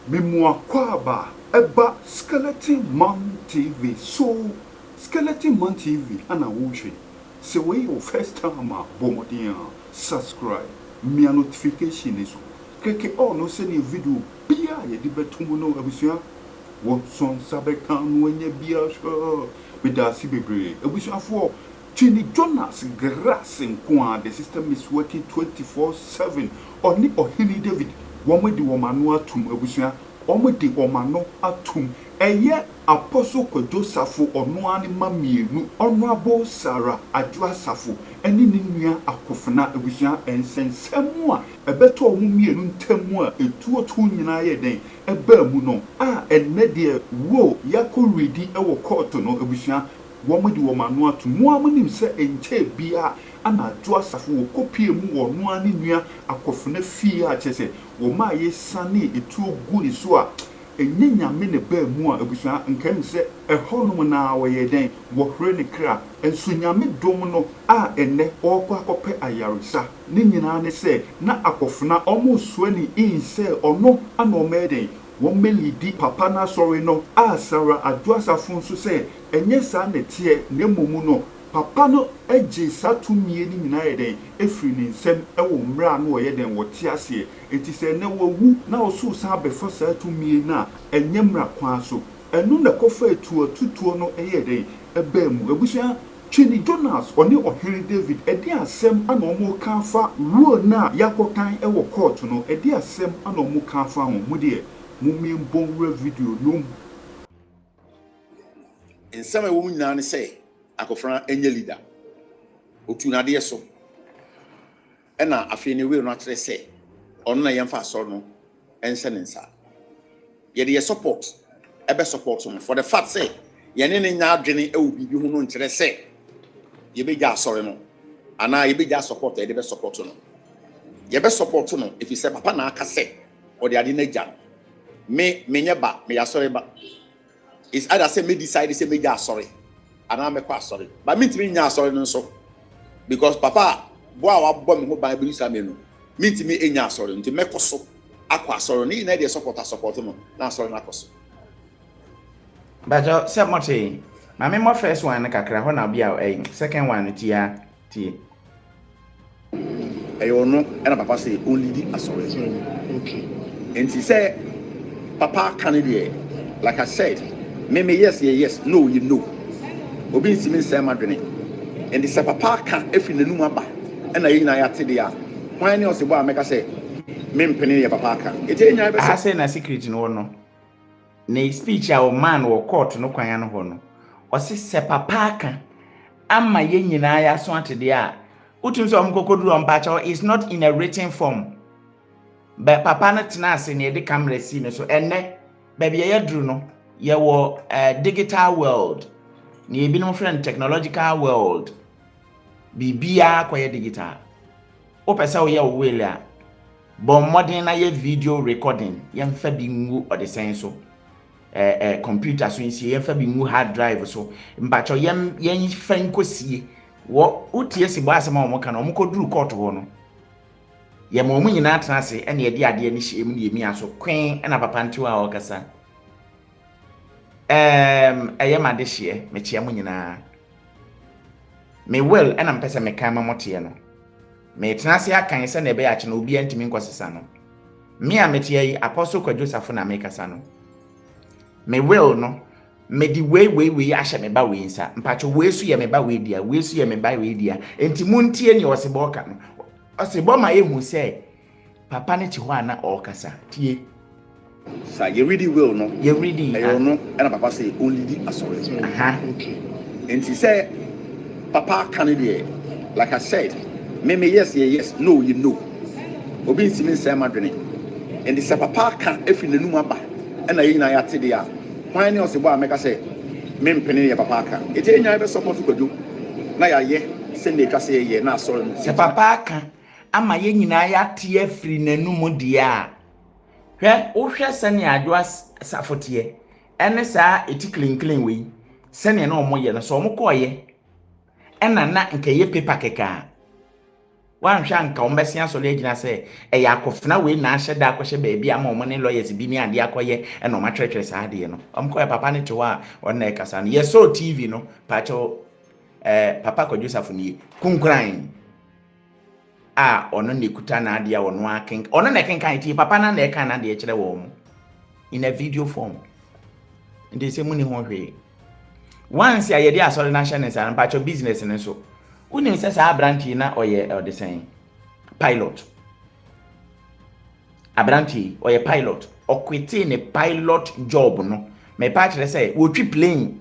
Memu akwaaba ɛba Skeleton Man TV so. Skeleton Man TV ana wohwɛ. Sɛ wei yɛ wo first time a, bɔ mmɔden a subscribe, mia notification ni so. Click all no sɛnea video bia a yɛde bɛto mu no, abusua, wɔn nso nsa bɛka no anya bi ahwɛ. Meda ase bebree. Abusuafoɔ, Twene Jonas Grass nko a, the system is working 24/7. Ɔne Ɔhene David, wɔn de wɔn ano atum. Abusua, wɔn de wɔn ano atum. Ɛyɛ Apostle Kwadwo Safo ɔno ara ne ma mmienu, Honourable Sarah Adwoa Safo ɛne ne nua Akofena. Abusua, nsɛnsɛm a ɛbɛtɔ wɔn mmienu ntam a etuotuo nyinaa yɛ dɛn ɛbaa mu no a, ɛnnɛ deɛ wo yakɔ redi ɛwɔ court no. Abusua, wɔn de wɔn ano ato mu a, nim sɛ nkyɛn bia ana Adwoa Safo wɔ kɔpie mu wɔ ɔno ara ne nua Akofena fie a kyerɛ sɛ wɔn a yɛsane etuo gu ne so a ɛnyɛ Nyame ne baa mu a, abusua, nkae sɛ ɛhɔnom na wɔyɛ dɛn wɔhwere ne kra. Nso Nyame dom no a, ɛnnɛ ɔrekɔ akɔpɛ ayaresa. Ne nyinaa ne sɛ na Akofena ɔmo soa ne in sɛ ɔno ana ɔmɛyɛ dɛn wɔn papa n'asɔre no a, Sarah Adwoa Safo nso sɛ ɛnyɛ saa na ɛteɛ, na mmom no papa no gye saa tumie no nyinaa yɛ dɛn efiri ne nsam ɛwɔ mmerɛ a no ɔyɛ dɛn wɔte aseɛ. Eti sɛ ɛnɛ wawu na ɔso san abɛfa saa tumie no a, ɛnyɛ mmara kwan so. Ɛno na ɛkɔfa etuo tutuo no ɛyɛ dɛn ɛbaa mu. Abusua, Twene Jonas ɔne Ɔhene David, ɛde asɛm ana wɔn ka afa will no a yɛakɔkan ɛwɔ court no, ɛde asɛm ana wɔn ka afa ho. Mo deɛ, mo mmea mbɔ nwura video no mu. Nsɛm a ɛwɔ mu nyinaa ne sɛ Akɔfra nyɛ leader, otu n'adeɛ so, ɛna afei ne wei no akyerɛ sɛ ɔno na yɛmfa asɔre no nhyɛ ne nsa. Yɛde yɛ support ɛbɛ support no for the fact sɛ yɛne ne nya adwene ɛwɔ biribi ho no nkyerɛ sɛ yɛbɛgya asɔre no anaa yɛbɛgya support a yɛde bɛ support no. Yɛbɛ support no ɛfiri sɛ papa na aka sɛ ɔde ade no agya no. Me menyɛ ba, meyɛ asɔre ba. It's either sɛ me decide sɛ megya asɔre anaa mɛkɔ asɔre, but mentumi nya asɔre no nso because papa bo a wabɔ me ho ban bi sa me no, mentumi nya asɔre, nti mɛkɔ so akɔ asɔre no. Ne nyinaa deɛ, support a support no na asɔre no akɔ so. Bàtɛ sɛ mɔte maame mmɔ first one no kakra hɔ na bi a ɛyɛ second one no tia tie. Ɛyɛ ɔno ɛna papa sɛ ɔnlead asɔre. Nti sɛ papa aka no deɛ, like I said, me me yes yɛ yes, no yɛ no. Obi nsimi nsɛm adwene. Nti sɛ papa aka efiri n'anum aba ɛna yɛn nyinaa yɛate deɛ a, hwan ne ɔsebɔ a mɛka sɛ mempene yɛ papa aka? Nti yɛn nyinaa bɛ. Aha sɛ na secret no wɔ no, ne speech a ɔmaa no wɔ court no kwan ano hɔ no, ɔse sɛ papa aka ama yɛn nyinaa yɛaso ate deɛ a, wotum sɛ ɔmo kɔkɔduru ɔmpakyɛw is not in a written form, but papa no tena ase na yɛde camera si no so. Ɛnnɛ baabi a yɛduru no, yɛwɔ digital world na ebinom frɛ no technological world. Biribiara kɔyɛ digital. Wopɛ sɛ woyɛ wo will a, bɔ mmɔden na yɛ video recording. Yɛmfa bi ngu ɔdesɛn so, ɛɛ ɛɛ computer so nsie, yɛmfa bi ngu hard drive so. Mpakyɛw, yɛn yɛmfa nkɔsie. Wɔ wotie si bɔ asɛm a wɔn ka no, wɔn kɔduru court hɔ no, yɛma wɔn nyinaa tena ase ɛna yɛde adeɛ no hyɛ mu na yɛmia so kwen, ɛna papa ntew a ɔrekasa. Ɛyɛ ma de hyeɛ mekyia mo nyinaa. Me will ɛna mpɛ sɛ meka ma moteɛ no, metena ase akan sɛnea ɛbɛyɛ akye no obiara ntumi nkɔsesa no. Me a meteɛ yi, Apostle Kwadwo Safo na mekasa no, me will no, mede wei wei wei ahyɛ me ba wei nsa. Mpatwo, wei so yɛ me ba wei dea, wei so yɛ me ba wei dea. Nti montie nea ɔsebɔ ɔka no. Ɔsebɔ ma ehu sɛ papa no te hɔ a na ɔrekasa. Tie. Sa yɛredi will no. Yɛredi. Ɛyɛ ɔno ɛna papa sɛ ɔnlead asɔre. Nti sɛ papa aka no deɛ, like I said, me me yes yɛ yes, no yɛ no. Obi nsimi nsɛm adwene. Nti sɛ papa aka efiri n'anum aba ɛna yɛn nyinaa yɛate deɛ a, hwan ne ɔsebɔ a mɛka sɛ mempene yɛ papa aka? Nti yɛn nyinaa yɛbɛ support Kwadwo na yɛayɛ sɛnea atwa sɛ yɛyɛ na asɔre no. Sɛ papa aka ama yɛn nyinaa yɛate afiri n'anum deɛ a, hwɛ, wohwɛ sɛnea Adwoa Safo teɛ ɛne saa eti clean wei, sɛnea na ɔmo yɛ no, sɛ ɔmo kɔɔyɛ ɛna na nkɛyɛ paper kɛkɛ a. Woanhwɛ a nka wɔbɛsen asɔre agyina sɛ ɛyɛ akofena wei na ahyɛ da akɔhyɛ baabi ama wɔn ne lawyers bi ne adeɛ akɔyɛ ɛna wɔn atwerɛtwerɛ saa adeɛ no. Wɔn kɔɛ papa no te hɔ a ɔno na ɛkasa no. Yɛsɔɔ TV no, paakyɛw ɛɛ papa Kwadwo Safo nie, kunkuran a ɔno na ekuta n'adeɛ a ɔno akenkan, ɔno na ɛkenkan tie papa no na ɛka n'adeɛ kyerɛ wɔn in a video form. Nti sɛ mu ni ho hwee. Once a yɛde asɔre no ahyɛ ne nsa no, mpakyɛw business no nso, wonim sɛ saa aberante yi na ɔyɛ ɔde sɛn? Pilot. Aberante yi, ɔyɛ pilot. Ɔkwetee ne pilot job no. Mepa akyerɛ sɛ, wɔtwi plane.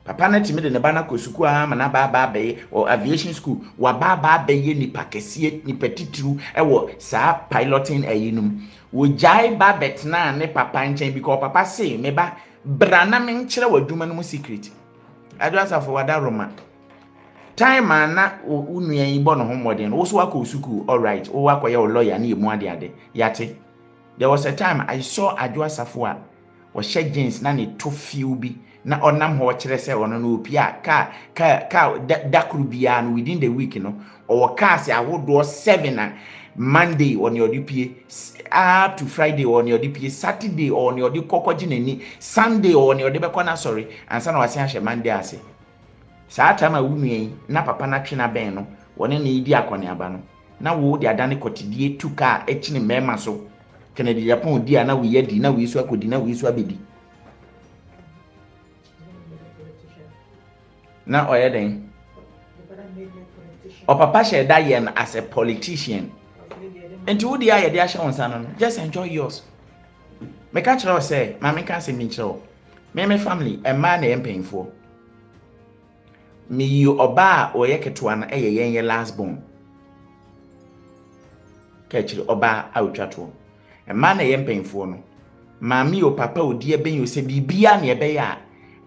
Papa no atumi de ne ba no akɔ sukuu ara ma n'aba aba abɛyɛ wɔ aviation school. Waba aba abɛyɛ nipa kɛseɛ, nipa titiriw wɔ saa piloting ayi no mu. Wɔgyae ba bɛtenaa ne papa nkyɛn because papa se, me ba, bra na menkyerɛ wo adwuma no mu secret. Adwo Asafo wada Roma. Time a na wo nua yi bɔ ne ho mmɔden no, wo so wakɔ sukuu, alright, wo akɔyɛ wo lawyer ne emu ade ade, yate. There was a time I saw Adwo Asafo a ɔhyɛ jeans na ne to few bi na ɔnam hɔ kyerɛ sɛ ɔno no opie a car car car da, da koro biara no within the week no ɔwɔ cars ahodoɔ seven a Monday ɔne ɔde pie, up to Friday ɔne ɔde pie, Saturday ɔne ɔde kɔ kɔgye n'ani, Sunday ɔne ɔde bɛkɔ n'asɔre ansa na wasen ahyɛ Monday ase. Saa time a wo nua yi na papa no atwe n'abɛn no wɔne no redi akɔneaba no na wo de adane kɔtedie tu kaa akyini mmarima so. Kennedy Agyapong di a na wei adi na wei nso akɔdi na wei nso abɛdi. Na ɔyɛ dɛn? Ɔpapa hyɛ da yɛ no as a politician. Nti wo deɛ a yɛde ahyɛ wo nsa no no, just enjoy yours. Meka kyerɛ wo sɛ, ma menka asɛm bi nkyerɛ wo. Me me family, mmaa na ɛyɛ mpanyinfoɔ. Meyi ɔbaa a ɔyɛ ketewa no ɛyɛ yɛn yɛ last born. Ka akyiri ɔbaa a ɔtwa toɔ. Mmaa na ɛyɛ mpanyinfoɔ no. Maame o papa o deɛ bɛn o sɛ biribiara na ɛbɛyɛ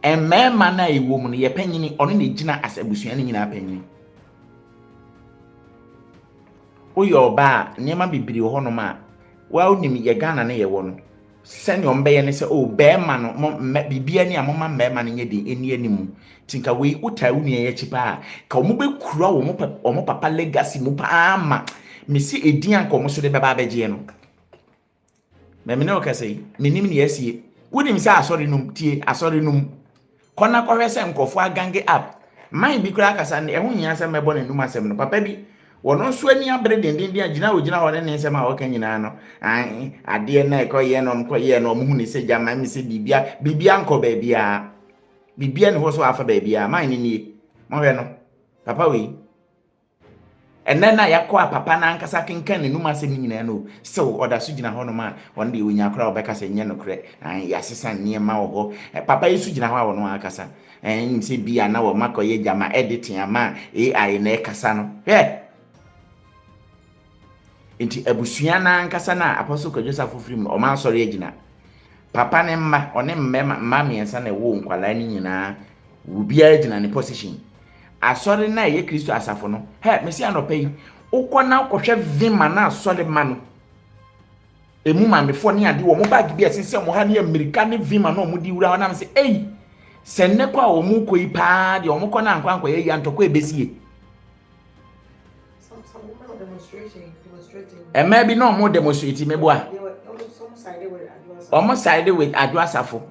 a mmarima no a ɛwɔ mu no yɛ panyini ɔno na ɛgyina as abusua no nyinaa panyini. Woyɛ ɔbaa a nneɛma bebree wɔ hɔnom a wonim yɛ Ghana no yɛwɔ no Sɛnea wɔbɛyɛ ne sɛ, oh, barima no, mo, mmɛ, biribiara ni a momma mmarima no nyɛ den, ɛnni anim. Nti nka wei, wotaa wo nua yi akyi paa a, nka wɔbɛkura wɔn, wɔn papa legacy mu paa ma, mese edin a nka wɔn so de bɛba abɛgyeɛ no. Mɛ me ne wo kasa yi, menim nea asie. Wonim sɛ asɔre no mu, tie, asɔre no mu, Kɔ na kɔhwɛ sɛ nkurɔfoɔ agange up. Man bi koraa kasa no, ɛho nhia sɛ mɛbɔ n'anum asɛm no. Papa bi, ɔno nso ani abere dendenden a gyina a ɔgyina hɔ ne ne nsɛm a ɔka nyinaa no, ae, adeɛ no a ɛkɔyɛɛ no, wɔkɔyɛɛ no, wɔhu ne sɛ gyama, me sɛ biribia, biribia nkɔ baabiara. Biribia ni hɔ sɛ wafa baabiara. Man no nie. Mohwɛ no. Papa wei. Ɛnnɛ no a yɛakɔ a papa no ankasa akenkan n'anom asɛm no nyinaa no, still ɔda so gyina hɔnom a ɔno deɛ ɔnya koraa ɔbɛka sɛ nyɛ nokorɛ, ae, yɛasesa nneɛma wɔ hɔ. Papa yi nso gyina hɔ a ɔno ankasa, ɛɛ, nim sɛ bi a na wɔma kɔyɛ gyama editing ama AI na ɛkasa no. Hwɛ! Nti abusua no ankasa no a Apostle Kwadwo Safo firi mu no, ɔma asɔre agyina. Papa ne mma, ɔne mmarima, mma mmiɛnsa na ɛwoo nkwadaa no nyinaa, obiara gyina ne position. Asɔre no a ɛyɛ Kristo asafo no, hɛ, mese anɔpa yi, wokɔ na wokɔhwɛ vim a na asɔre ma no, emu maamefoɔ ne adeɛ, wɔn baage bi a ɛsensɛn wɔn ha ne mmirika ne vim a na wɔn de wura hɔ na mese, ei, sɛ nnɛ kɔ a wɔn kɔ yi paa deɛ wɔn kɔ na ankɔ ankɔyɛ yi antɔkɔ ebesie. Mmaa bi na wɔn demonstrate meboa. Wɔn side with Adwo Asafo.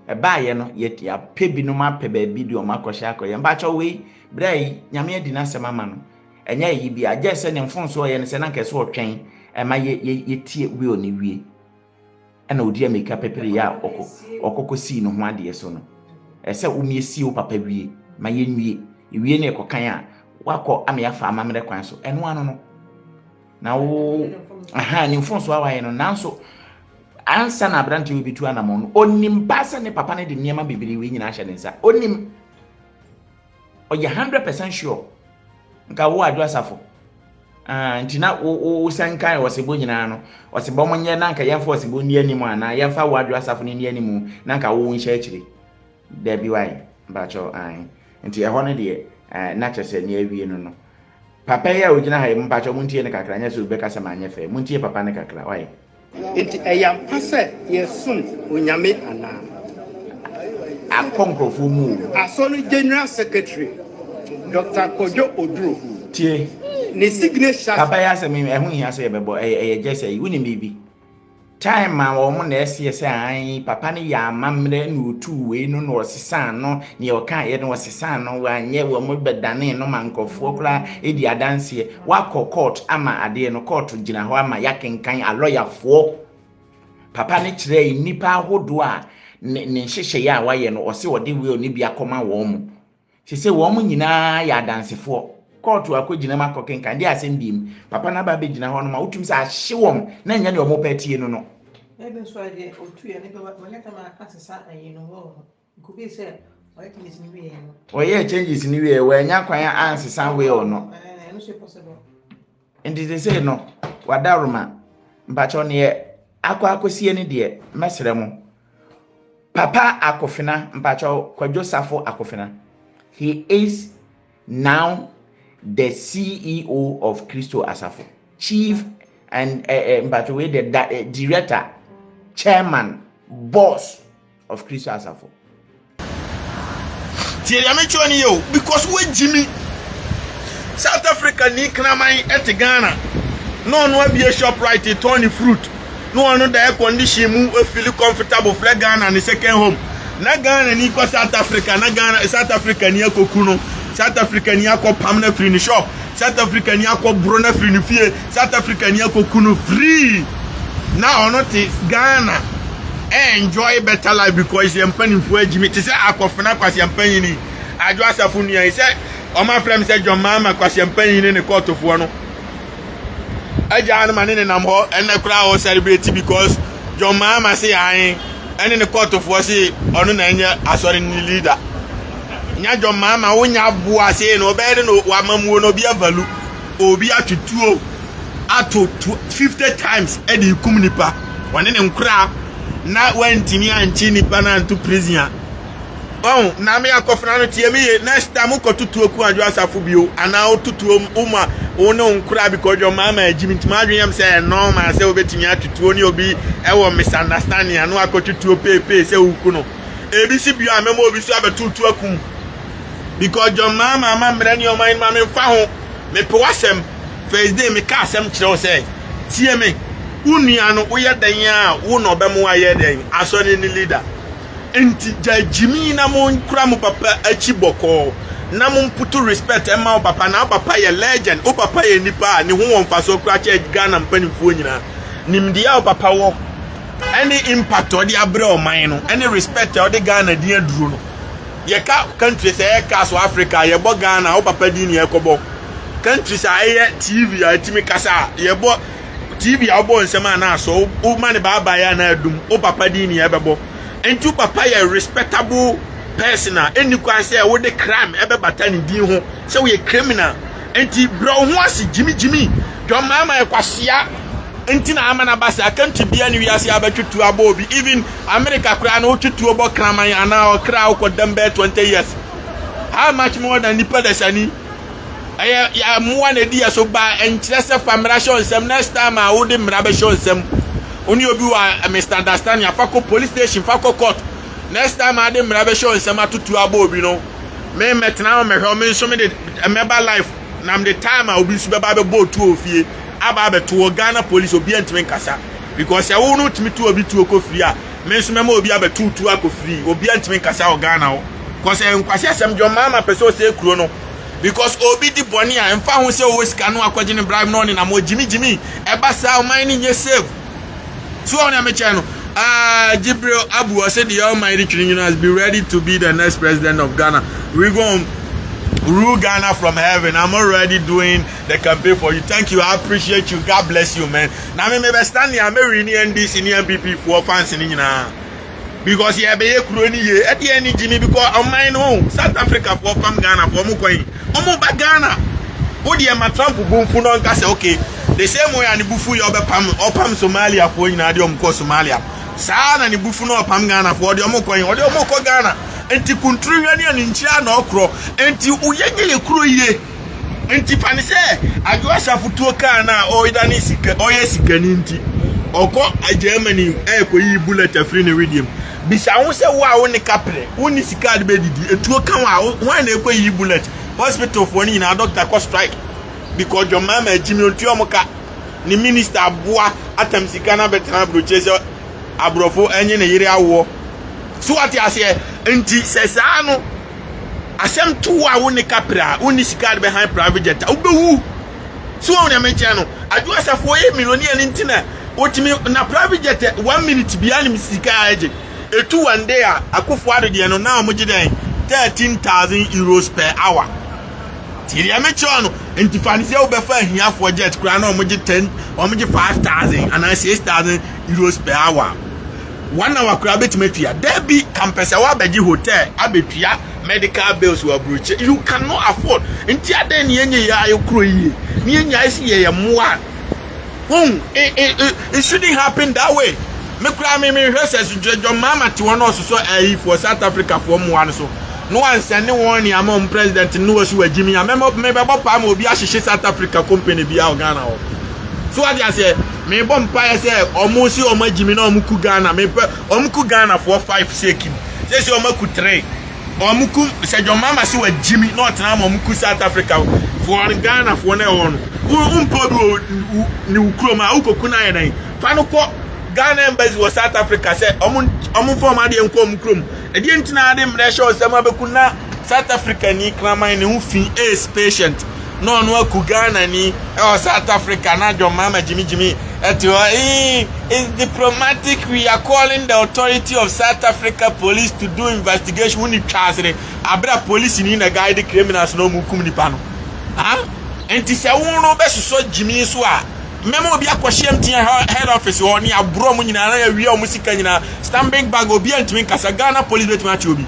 Ɛbaayɛ no yɛ yɛapɛ binom apɛ baabi de wɔn akɔhyɛ akɔyɛ. Mpakyɛw wei berɛ yi Nyame adi n'asɛm ama no. Ɛnyɛ ayi bi a gye sɛ ne mfomso ɔyɛ no sɛ na nka ɛsɛ ɔtwɛn ɛma yɛ yɛ yɛtie will no wie. Ɛna ɔdi amirika pɛpɛree a ɔkɔ ɔkɔkɔ sii ne ho adeɛ so no. Ɛsɛ sɛ womie sie wo papa wie ma yɛnwie. Ewie ne ɛkɔkan a wakɔ ama yɛafa amammerɛ kwan so. Ɛno ano no. Na wo aha ne mfomso a wayɛ no nanso ansa na aberanteɛ yi bɛtu anamɔn no ɔnim paa sɛ ne papa no de nneɛma bebree wei nyinaa ahyɛ ne nsa. Ɔnim. Ɔyɛ 100% sure. Nka wo Adwo Asafo. Ah, nti na wo wo sɛn kan ɔsebɔ nyinaa no. Ɔsebɔ mo nyɛ na nka yɛmfa ɔsebɔ nni anim anaa yɛmfa wo Adwo Asafo no nni anim na nka wo nhyɛ akyire. Dabi wae, mpakyɛw ae. Nti ɛhɔ no deɛ eh, na kyerɛ sɛ nea awie no no. Papa yi a ogyina ha yi, mpakyɛw montie no kakra, nyɛ sɛ obi bɛka sɛ manyɛ fɛ. Montie papa no kakra, wae. Enti ɛyɛ ampa sɛ yɛsom Onyame anaa? Akɔ nkurɔfoɔ mu o. Asɔre General Secretary, Dɔkta Kojo Oduro. Tie. Ne signature. Papa yi asɛm yi ɛho hia sɛ yɛbɛbɔ ɛyɛ ɛyɛ gyɛ sɛ yi wonim biribi. Time a wɔn na ɛseɛ sɛ ae papa no yɛ amammerɛ na ɔtuu wei no na ɔsesaa no nea ɔkaeɛ no ɔsesaa no wanyɛ wɔn bɛdanee no ma nkurɔfoɔ koraa di adanseɛ wakɔ court ama adeɛ no court gyina hɔ ama yɛakenkan alɔyafoɔ papa no kyerɛɛ nnipa ahodoɔ a ne ne nhyehyɛeɛ a wayɛ no ɔse ɔde will no bi akɔma wɔn mo Sese wɔn nyinaa yɛ adansefoɔ. Kɔɔto akɔgyina mu akɔkenkan deɛ asɛm biem. Papa no aba abɛgyina hɔ nom a wotumi sɛ ahye wɔn na ɛnyɛ deɛ wɔpɛ atie no no. Ebi nso a deɛ ɔtuiɛ no bi wɔnyɛ tam asesa ayi no wɔ no. Nkobi sɛ ɔyɛ changes no wieɛ no. Ɔyɛɛ changes no wieɛ wɔanya kwan ansesa will no. Ɛno nso yɛ possible. Nti sesei no wadaworoma mpakyɛw neɛ akɔ akɔsie no deɛ mɛsrɛ mo Papa Akofena, mpakyɛw, Kwadwo Safo Akofena, he is now the CEO of Kristo Asafo, chief and eh, eh, mpakyɛw wei the da, eh, director, chairman, boss of Kristo Asafo. Tie deɛ mekyerɛ no yɛ o because woagyi mi. South Africa ni kraman te Ghana na ɔno abie shoprite tɔn ne fruit na ɔno da air condition mu feel comfortable frɛ Ghana ne second home na Ghana ni kɔ South Africa na Ghana South Africa ni akɔku no South Africa ni akɔ pam no afiri ne shop South Africa ni akɔ boro no afiri ne fie South Africa ni akɔku no free na ɔno te Ghana enjoy better life because yɛn mpanimfoɔ agyimi te sɛ akɔfena kwasia mpanyini adwo asafo nua yi sɛ wɔn afrɛ me sɛ John Mahama kwasia mpanyini ne kɔɔtofoɔ no agya no ma ne nenam hɔ ɛnɛ koraa wɔ celebrate because John Mahama se ae ɛne ne kɔɔtofoɔ se ɔno na ɛnyɛ asɔre ne leader nya John Mahama wonya aboa se na ɔbɛyɛ de no wamamuo no obi avalu obi atwe tuo ato 50 times ɛde kum nipa ɔne ne nkoraa na wantumi ankye nipa no anto prison a ɔn na me akɔfena no tie me ye next time wokɔto tuo ku adwo asafo bio anaa woto tuo woma wo ne wo nkoraa bi kɔdwɔ maama agyimi nti m'adwene yam sɛ ɛnɔɔma sɛ wobɛtumi atwe tuo ne obi ɛwɔ misunderstanding ano akɔtwe tuo peepee sɛ woku no ebi si bio a mɛma obi so abɛto tuo akum because John Mahama ama mmerɛ ne ɔman no ma memfa ho mepɛ w'asɛm first day meka asɛm kyerɛ wo sɛ tie me wo nua no woyɛ dɛn a wo na ɔbɛmo ayɛ dɛn asɔre ne leader nti gya gyimi na mo nkura mo papa akyi bɔkɔɔ na mo mputu respect ɛma wo papa na wo papa yɛ legend wo papa yɛ nipa a ne ho wɔ mfasoɔ kora kyɛ Ghana mpanimfoɔ nyinaa nimdeɛ a wo papa wɔ ɛne impact ɔde abrɛ ɔman no ɛne respect a ɔde Ghana din aduro no Yɛka countries a ɛyɛ cars wɔ Africa a, yɛbɔ Ghana, wo papa din na yɛkɔbɔ. Countries a ɛyɛ TV a ɛtumi kasa a, yɛbɔ TV a wobɔ nsɛm a na asɔ, woma ne baabae a na adum, wo papa din na yɛbɛbɔ. Nti wo papa yɛ respectable person a, ɛnni kwan sɛ wode crime ɛbɛbata ne din ho sɛ woyɛ criminal. Nti brɛ wo ho ase gyimigyimi. John Mahama yɛ kwasea nti na ama no aba saa. Country biara ne wiase a bɛtwe tuo abɔ obi. Even America koraa no wotwe tuo bɔ kraman anaa ɔkra a wokɔ dɛm bɛyɛ 20 years. How much more than nipa dasani? Ɛyɛ yɛ mmoa na ɛdi yɛ so ba ɛnkyerɛ sɛ fa mmara hyɛ nsɛm next time a wode mmara bɛhyɛ nsɛm wo ne obi wɔ misunderstanding afa kɔ police station fa kɔ court next time a de mmara bɛhyɛ nsɛm atoto abɔ obi no me mɛtena hɔ mɛhwɛ me nso mede mɛba life na mede time a obi nso bɛba abɛbɔ otuo ofie aba abɛto wɔ Ghana police obi antumi nkasa Because sɛ wo no tumi tu obi tuo kɔ free a, me nso mɛma obi abɛto tuo akɔ free. Obi antumi nkasa wɔ Ghana hɔ. Because ɛyɛ nkwasi asɛm John Mahama pɛ sɛ ɔsɛe kuro no. Because obi di bɔne a, ɛmfa ho sɛ ɔwɔ sika no akɔgye ne bribe na ɔnenam hɔ gyimi gyimi. Ɛba saa ɔman no nyɛ safe. So wɔn a mekyɛn no, ah, Jibril Abu ɔsɛ the almighty Twene must be ready to be the next president of Ghana. We going rule Ghana from heaven. I'm already doing the campaign for you. Thank you. I appreciate you. God bless you, man. Na me mebɛ stand nea mɛwi ne NDC ne NPP foɔ fans ne nyinaa because yɛbɛyɛ kuro ne yie ɛde ɛne gyimi because ɔman no South Africa foɔ pam Ghana foɔ ɔmo kwan ɔmo ba Ghana wo deɛ ma Trump bo mfu na ɔnka sɛ okay the same way a ne bufu yɛ ɔbɛpam ɔpam Somalia foɔ nyinaa deɛ ɔmo kɔ Somalia saa na ne bufu na ɔpam Ghana foɔ ɔde ɔmo kɔ yi ɔde ɔmo kɔ Ghana nti kunturu hwɛ ne aninkyire na ɔkorɔ nti woyɛ nyɛ yɛ kuro yie. Nti fa no sɛ Adwo Asafo tuo kaa no a ɔredane sika ɔyɛ sikani nti ɔkɔ Germany ɛrekɔyi bullet afiri ne wedeɛ mu. Bisa ho sɛ wo a wo ne kaprɛ, wonni sika a de bɛdidi, etuo ka wo a hwan na ɛkɔyi bullet? Hospitalfoɔ no nyinaa doctor kɔ strike. Because John Mahama agyimi ontua ɔmo ka. Ne minister aboa atam sika no abɛtena aburokyire sɛ aborɔfo ɛnye ne yere awoɔ. So wate aseɛ? Nti sɛ saa no asɛm to wo a wo ne kapre a wonni sika de bɛhan private jet a wobɛwu. So wɔn nea mekyerɛ no, Adwo Asafo ɔyɛ millionaire no nti na otumi na private jet 1 minute biara nim sika a ɛgye. Etu one day a Akufo Addo deɛ no na wɔn gye dɛn €13,000 per hour. Ti deɛ mekyerɛ no nti fa ne sɛ wobɛfa ahiafoɔ jet koraa na wɔn gye 10, wɔn gye 5,000 anaa €6,000 per hour. 1 hour koraa bɛtumi atua. Dabi kampɛ sɛ woabɛgye hotel abɛtua medical bills wɔ aburokyi, you cannot afford. Nti adɛn ne yɛnyɛ yɛ ayɛ kuro yie ne yɛnya ayɛ sɛ yɛyɛ mmoa hun? It shouldn't happen that way. Me koraa me mehwɛ sɛ John Mahama te hɔ na ɔsosɔ ayifoɔ South Africa foɔ mmoa no so na wansɛne wɔn ne ama ɔmo president no wɔ so wagyi mi a mɛmɔ mebɛbɔ paa ma obi ahyehye South Africa company bi a wɔ Ghana hɔ so. Wate aseɛ? Mebɔ mpaeɛ sɛ ɔmo si ɔmo agyi mi na ɔmo ku Ghana. Mepɛ ɔmo ku Ghana foɔ five sɛ kim sɛ ɔmo aku three, ɔmo ku sɛ John Mahama si wagyi mi na ɔtena ama ɔmo ku South Africa foɔ, Ghana foɔ na ɛwɔ no. Wompɛ obi wɔ ne wo kurom a wokɔku no ayɛ dɛn? Fa no kɔ Ghana Embassy wɔ South Africa sɛ ɔmo mfa ɔmo adeɛ nkɔ ɔmo kurom. Ɛdeɛ ntina ade mmerɛ hyɛ ɔsɛm abɛku na South Africa ni kraman ne ho fi AIDS patient na ɔno aku Ghana ni ɛwɔ South Africa na John Mahama gyimigyimi ɛte hɔ. It's diplomatic. We are calling the authority of South Africa police to do investigation. Woni twa asere abira police ni na guide criminals na ɔmo kum nipa no ha. Nti sɛ wo no bɛsosɔ gyimi so a, mmɛma obi akɔhyɛ MTN head office hɔ ne aborɔ mu nyinaa na yɛwia ɔmo sika nyinaa. Stanbic Bank, obi antumi nkasa. Ghana police bɛtumi akye obi.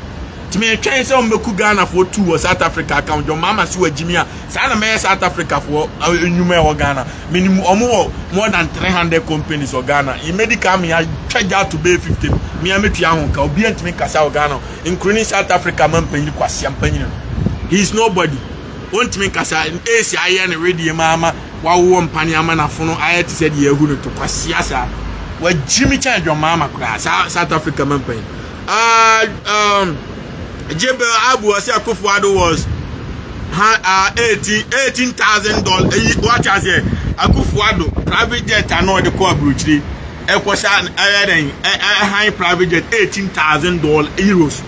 Tumi twɛn sɛ ɔmo bɛku Ghanafoɔ tu wɔ South Africa account. John Mahama si wɔ gyimi a, saa na mɛyɛ South Africa foɔ nnwuma ɛwɔ Ghana. Menim ɔmo wɔ more than 300 companies wɔ Ghana. In medical me atwa gya ato bɛyɛ 50 me a metua ho ka. Obi antumi nkasa wɔ Ghana, including South Africa ma mpanyin kwasia mpanyin no. He is nobody, ontumi nkasa. Esi ayɛ ne wedeɛ mu ama wawowɔ mpane ama n'afono ayɛ te sɛ deɛ ehu no to kwasia saa wagyimi kyɛn John Mahama koraa. Saa South Africa ma mpanyin. Jebel Abu ɔsɛ Akufo Addo was ha $18,000. Eyi wate aseɛ? Akufo Addo private jet a na ɔde kɔ aburokyire ɛkɔ sa ɛyɛ dɛn ɛhan private jet $18,000 euros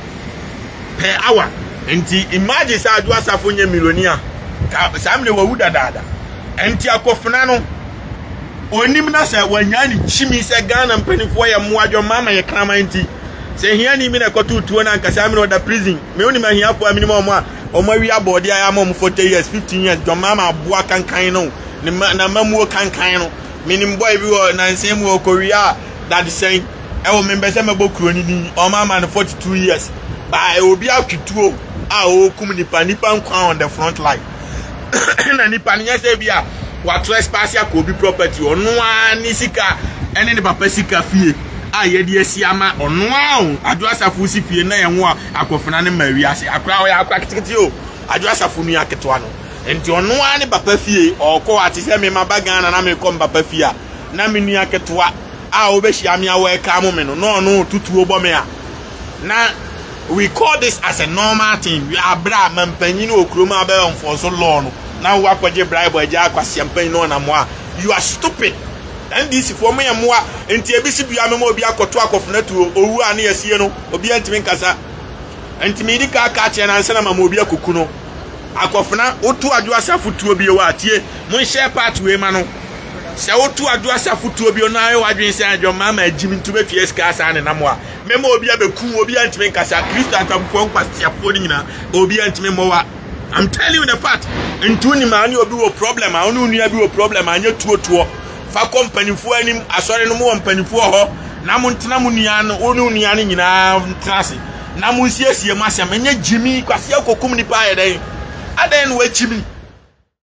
per hour. Nti imagine sɛ Adwo Asafo nyɛ millionaire ka saa mmerɛ wawu dadaada. Nti akɔfena no onim na sɛ wanya ne kyimi sɛ Ghana mpanimfoɔ yɛ mmoa. John Mahama yɛ kraman. Nti sɛ hiani mi na ɛkɔto tuo no ankasa mmerɛ ɔda prison. Me wonim ahiafoɔ a menim ɔmo a ɔmo awi abɔɔde a ama ɔmo 40 years, 15 years. John Mahama aboa kankan no ne ma na mamuo kankan no. Menim boy bi wɔ nansan mu ɔkɔwie a dadesɛn ɛwɔ membɛ sɛ mɛbɔ kuro no din. Ɔmo ama no 42 years baa obi atwetuo a ɔrekum nipa nipa nkwa on the front line na nipa no nyɛ sɛ bi a wa trespass akɔ obi property. Ɔno ara ne sika ɛne ne papa sika fie a yɛde asi ama ɔno ara o. Adwo Asafo si fie na yɛn ho a akɔfena ne ma wiase akora ɔyɛ akora ketekete o. Adwo Asafo nua ketewa no nti ɔno ara ne papa fie ɔkɔ ate sɛ mema ba Ghana na mekɔ me papa fie a na me nua ketewa a wobɛhyia me a wɔɛka mo me no na ɔno tutuo bɔ me a na we call this as a normal thing. We abira ma mpanyin wɔ kurom a bɛyɛ enforce law no na wakɔgye bribe agya akwasia mpanyin no ɔnam a. You are stupid. NDC foɔ mo yɛ mmoa. Nti ebi si dua mema obi akɔto akɔfena tuo owu a ne yɛsie no obi antumi nkasa. Nti meedi ka aka akyerɛ nansa na mama obi akɔku no. Akɔfena woto Adwo Asafo tuo bio a, tie, monhyɛ part wei ma no. Sɛ woto Adwo Asafo tuo bio na ayɛ w'adwene sɛ adwo mama agyim nti wobɛtua sika asaa ne nam a, mɛma obi abɛku obi antumi nkasa. Kristo asafofoɔ nkwasiafoɔ no nyinaa obi antumi mmɔ wa. I'm telling you the fact. Nti wonim a ne obi wɔ problem a, wo ne wo nua bi wɔ problem a, nyɛ tuotuo. Fa kɔ mpanimfoɔ anim. Asɔre no mu wɔ mpanimfoɔ hɔ na montena mo nua no, wo ne wo nua no nyinaa ntena ase na monsiesie mo asɛm. Ɛnyɛ gyimi kwasia kɔkum nipa ayɛ dɛn adɛn na wagyimi.